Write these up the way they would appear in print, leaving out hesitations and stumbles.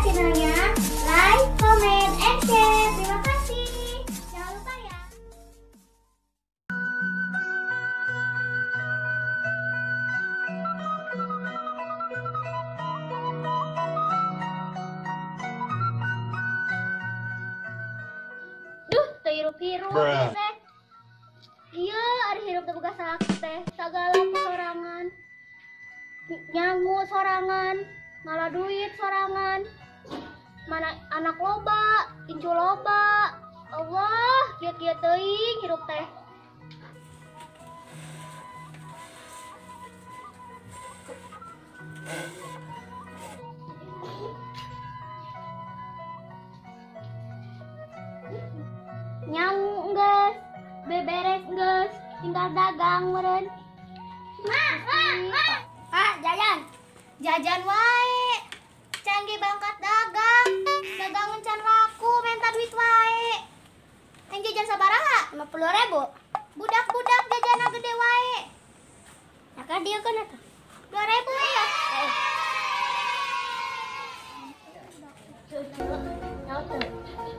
channelnya, like, comment, and share. Terima kasih. Jangan lupa ya. Duh, teu hirup-hirup teh. Iya, ari hirup teh boga salaki teh. Sagala ku sorangan. Nyangu sorangan, malah duit sorangan. Mana anak loba, incu loba. Allah, kieu-kieu teuing hirup teh. Nyangu geus, beberes geus, tinggal dagang meureun. Ma, ma, ma. Ah, jajan. Jajan wae. Canggih bangkat dagang. Dagangan can laku, minta duit wae. Yang jajan sabaraha? 50.000. Budak-budak jajana gede wae. Ya kan dia kan eta. 2.000 ya.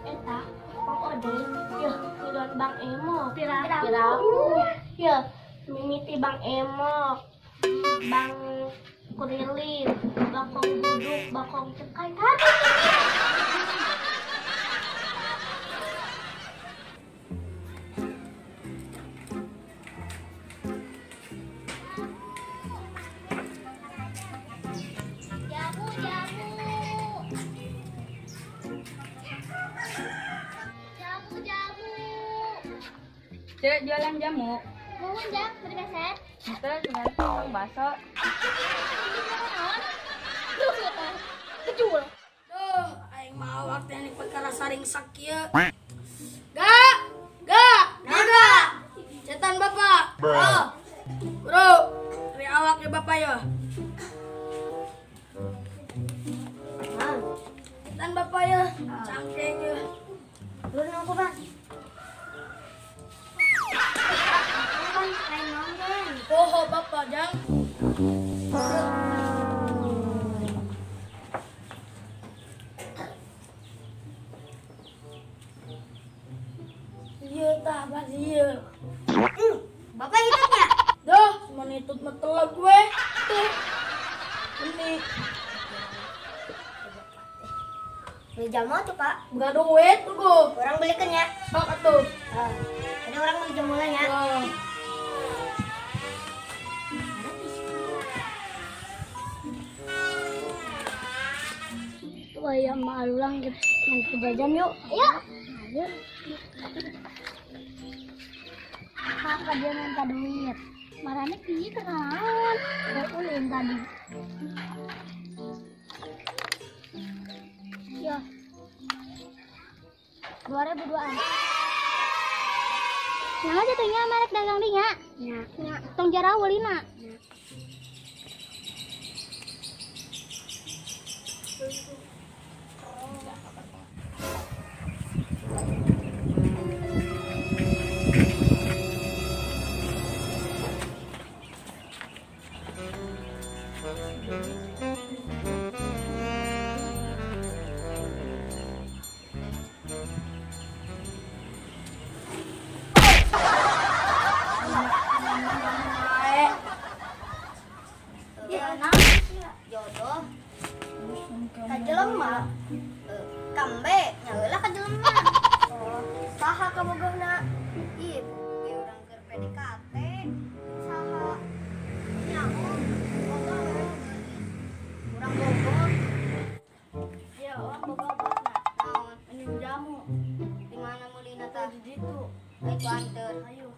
Eta, Bang Oding, yeuh ngiluan Bang Emok. Piraku. Yeuh, mimiti Bang Emok. Bang Kurilin, bakong duduk, bakong cekai tadi. Jamu, jamu. Jamu, jamu. Cek jualan jamu. Nuhun jam, beri meset. Itu cuma tukang bakso. Kejul. Duh, aing mah awak teh perkara saring sakieu. Gak, gak, gak. Cetan bapak. Oh. Bro, dari awaknya bapak ya. Cetan bapak ya, cangkeng ya. Lu nunggu bang. Oh, bapak jang. Iya tah pasti iya. Bapak hitungnya? Dah, cuma nitut metelag gue. Tuh. Ini. Beli jamu tuh, Pak. Enggak duit tuh gue. Orang belikan ya. Sok atuh. Ada orang beli jamunya ya. Wah, ya malu lang yang jajan yuk. Yuk. Ayo. Kakak dia minta duit. Marahnya piye kenaon? Ulin tadi. Ya. 2002-an. Nah, jatuhnya merek dagang dinya. Nya. Nya. Tong jarah ulina. Jodoh ka jelema kambe nyaheula ka jelema. Oh, saha kabogohna? Ih, urang keur PDKT saha? Nyaho, bogoh urang bogoh. Iya, urang bogoh obatna. Naon? Minum jamu. Di mana meulina tah? Di ditu. Ayo anteur. Ayo.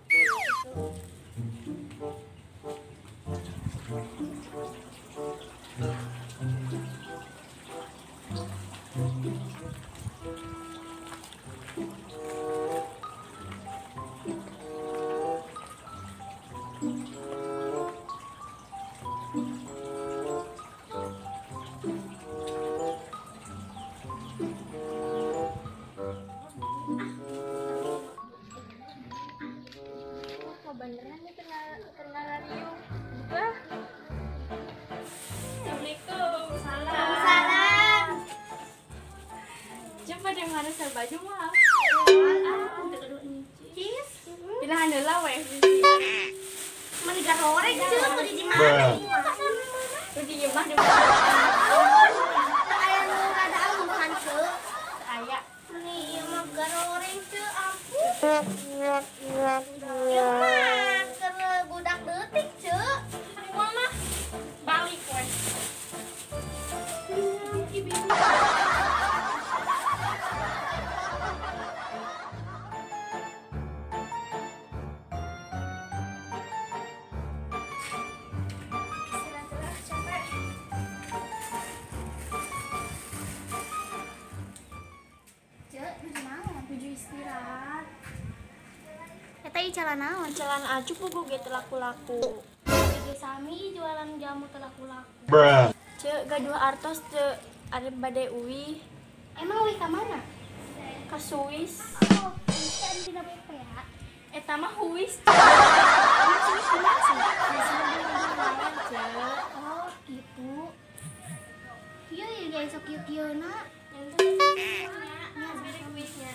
Ngaresel baju mah. Cis. Pinahan heula we. Mani garoreng ceu beli di mana ieu pasar mana? Di imah di mana? Aya nu rada alunghan ceu. Aya. Mani ieu mah garoreng ceu ampun. Ieu mah keur budak leutik ceu. Moal mah balik we. Eta ieu celana naon? Celana acu puguh ge teu laku-laku. Ge sami jualan jamu teu laku-laku. Ceu gaduh artos teu ari bade uwih. Emang uwih ka mana? Ka Swiss. Oh, bisa dina BPA. Eta mah huis. Emang Swiss di mana sih? Oh, gitu. Kieu ieu ge sok kieu-kieuna. Nya bere kuisnya.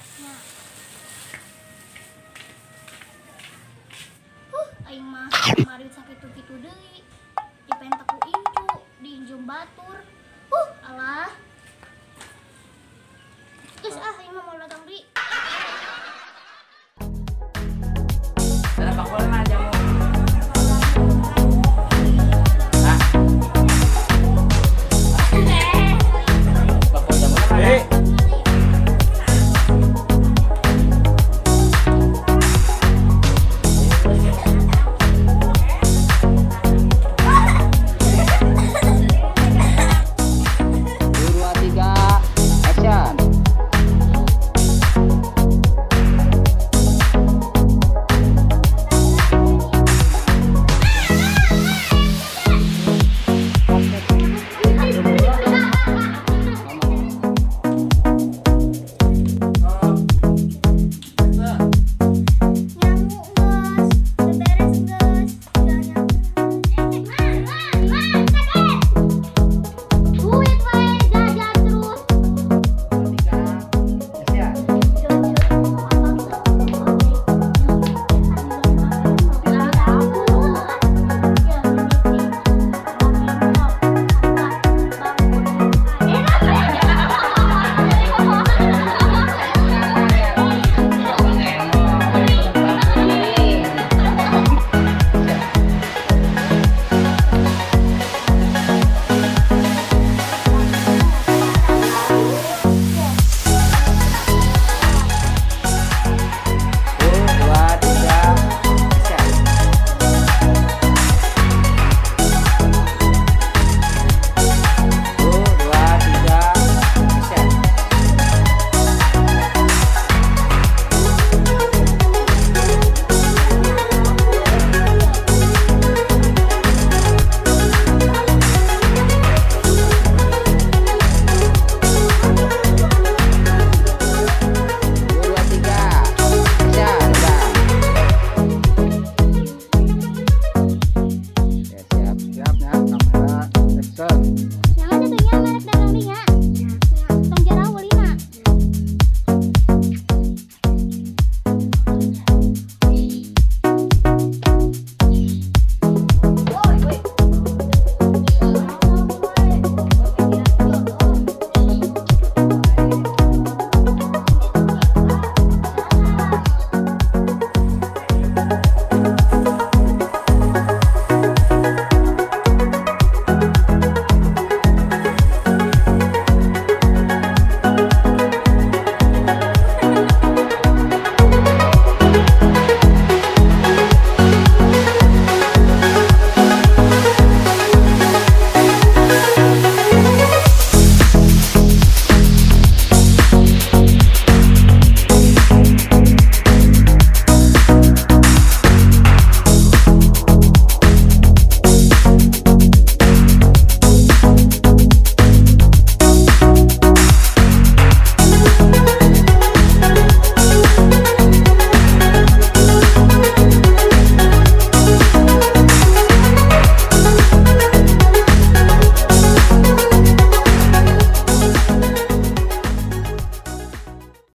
Aing mah kemarin sakitu-kitu deui. Dipenta ku incu, diinjem batur. Alah. Geus ah aing mah mau dagang deui.